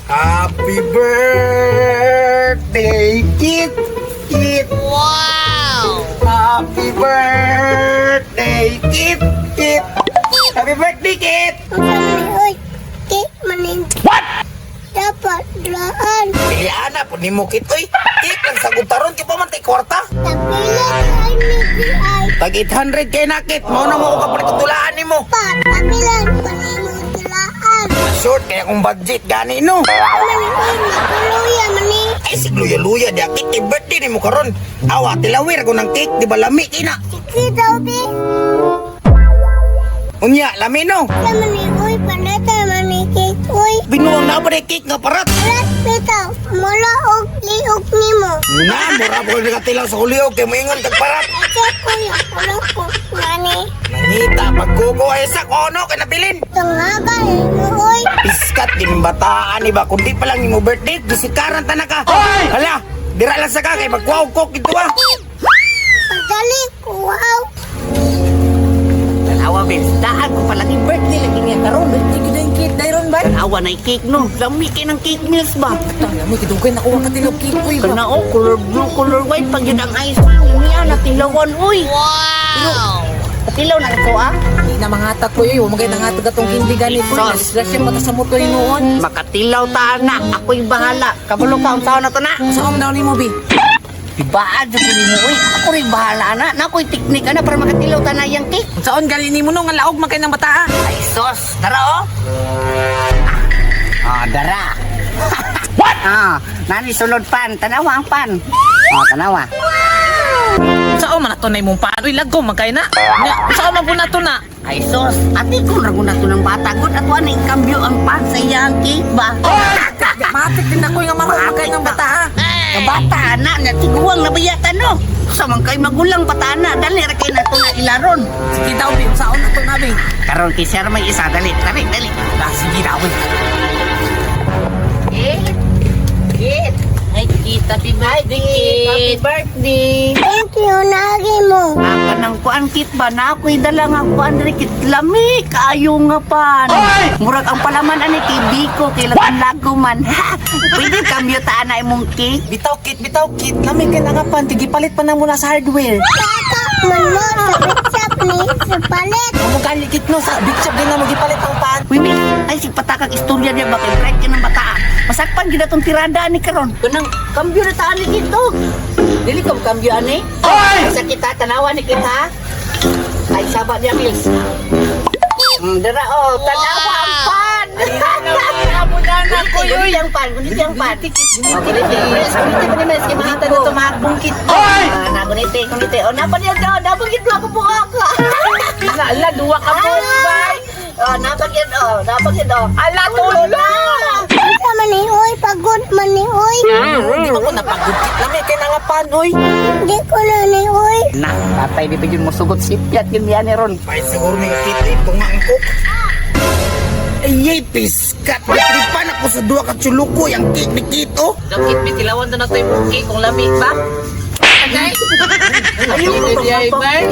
Happy birthday, Kit! Kit! Wow! Happy birthday, Kit! Kit! Happy birthday, Kit! Uy, cake manin. What? Dapat dulaan. Piliana po ni mo, Kit. Uy, cake lang sa gutaron. Kaya pa man tay kwarta. Tapila ay ni ay. Tag 800 kay na, Kit. Mao na mo ko kapalit nimo. Pa, tapilan panimo dulaan. Short kaya kung budget gani no. Mani uy, naguluya mani. Ay sigluya-luya di akit kay birthday nimo karon. Awa tilawir ko ng cake di ba lami kay na. Sige daw be. Unya lami no. Sa mani uy, panata mani cake uy. Binuang na ba ni cake nga parat? Alat bitaw, mula og liog nimo. Na mura po nakatilaw sa kuliog kay moingon kag parat. Ate kuya, ulo ko nani. Nangita pagkuko ay sa kono kay nabilin. Tungaga mo uy. Piskat din bataan ni ba kundi pa lang nimo birthday gisikaran ta na ka. Hala, dira lang sa ka kay magkuhaw ko kito ah. Pagdali, kuhaw. Tanawa, Bes. Daan ko pala ni birthday lagi niya karon. Birthday ko yung cake, dayron ba? Tanawa na yung cake, no. Lami kay ng cake mills ba? Tama mo, kidugay na kuha ka tilog cake, uy ba? Kana oh, color blue, color white. Pag yun ang ice cream niya, natilawan, uy. Wow! Pero, patilaw na ko, ah. Di na mangatag ko, uy. Huwag magay nangatag atong hindi ganit. Uy, Sos. nadisgrasya mo ta sa motor noon. Makatilaw ta na. Ako'y bahala. Kabalo ka, ang tao na to na. Sa na ni mo, bi? Dibaan, dyan ko nimo, uy. Ako rin bahala na. Nako'y teknik, ana, para makatilaw ta na yung cake. Saan gali ni mo no, nga laog man kay ng bata, ah. Ay, sos. Tara, oh. Ah, dara. What? Ah, nani sulod pan. Tanawa ang pan. Oh, tanawa. Saan man ato na imong pan? Uy, lagom man kay na. Nya, saan man po na to na? Ay, sos. Ate ko rago na to ng bata. Good ato ani kambyo ang pan sa iyang cake ba? Matik din ako nga marog man kay ng bata, ah. Kabata na, na tiguang na bayata no. Sa man kay magulang bata na, dali ra kay nato na ilaron. Sige daw, bi. Saan na to na, bi? Karon kay sir may isa dali, dali, dali. Ah, sige daw, bi. Eh. Eh. Ay, Kit, happy birthday. Happy birthday. Thank you, nagi mo. Aka ng kuan kit ba na ako'y dala nga kuan diri kit lami kaayo nga pan. Murag ang palaman ani kay Biko kay lago man. Ha? Pwede kambyo ta na imong cake. Bitaw, kit, bitaw, kit. Lami kay nga pan. Tigi palit pa na muna sa hardware. Tata, man mo sa bitsak ni sa palit. Amo gali kit no sa big shop din na mo gipalit ang pan. Uy, Mil, ay sig patakag istorya niya ba kay bright ka ng bata. Masakpan gid atong tirada ani karon. Kanang kambyo na ta ani dito. Dili ka kambyo ani. Sa kita tanawa ni kita. Ay saba niya Mils. Dara oh, tanawa ang pan. Guniti ang pan, guniti ang pan. Oh, guniti, Mils, guniti pa ni Mils kay Gunita na to magbong kit. Ah, na guniti, guniti. Oh, napa niya daw, napa gid ako buhok. Ala, duwa ka po, Ay! Oh, napa gid oh, napa gid oh. Ala, tulo na! Unsa man ni uy, pagod man ni uy. Hindi pa ko napagod kit. Lami kay nga pan, uy. Di ko na ni uy. Na, tatay di pa yun musugot sipyat yun yan ni Ron. Ay siguro ni Kit ito nga ang cook. Ay, piskat. Tripan ako sa duwa ka tsuluko yung cake ni Kit oh. Daw kit, bi, tilawan na to imong cake kung lami ba. Agay. Ayaw ko Di ay, bay.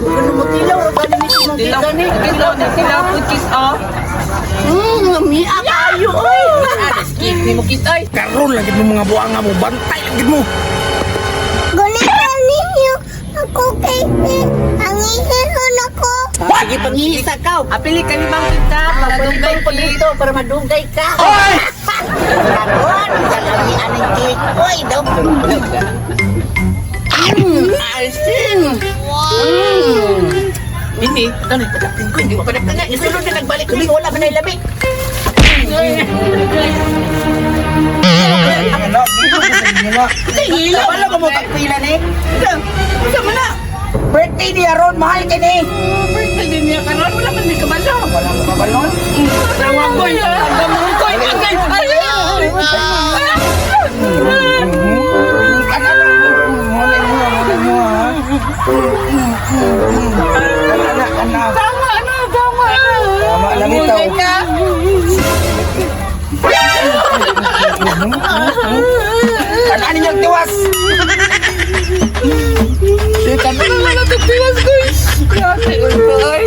Ano mo tilaw, gani ni mong Tilaw, gani. tilaw, tilaw, kit, oh. Ngami kayo oy. Ah, cake ni mo kit, oy. Karon lang gid mo mga buanga mo, bantay lang gid mo. Gunitan ninyo ako kay ang ihon ako. Sige pangisa ka. Apili ka limang kita para Madugay dugay po kit. dito para madugay ka. Oy! Karon, kalami anong cake. Oy, daw. Asin. Wow. Ini, ito na, padapin ko, hindi ko padapin Nga, isulod na nagbalik ko wala man ay labi. Ano, wala ba mo tagpila ni? Unsa man na? Birthday ni Aron, mahal kay ni. Birthday din niya karon, wala man may kabalo. Wala mo kabalon. Tawa ko, gamon ko, agay, ay, Ano, wala mo, wala mo ha. Kana, kana. Tama na, tama na. Tama lang ito. Mugay ka. Kana ninyong tiwas. Wala na tagtiwas ko. Grabe, ay.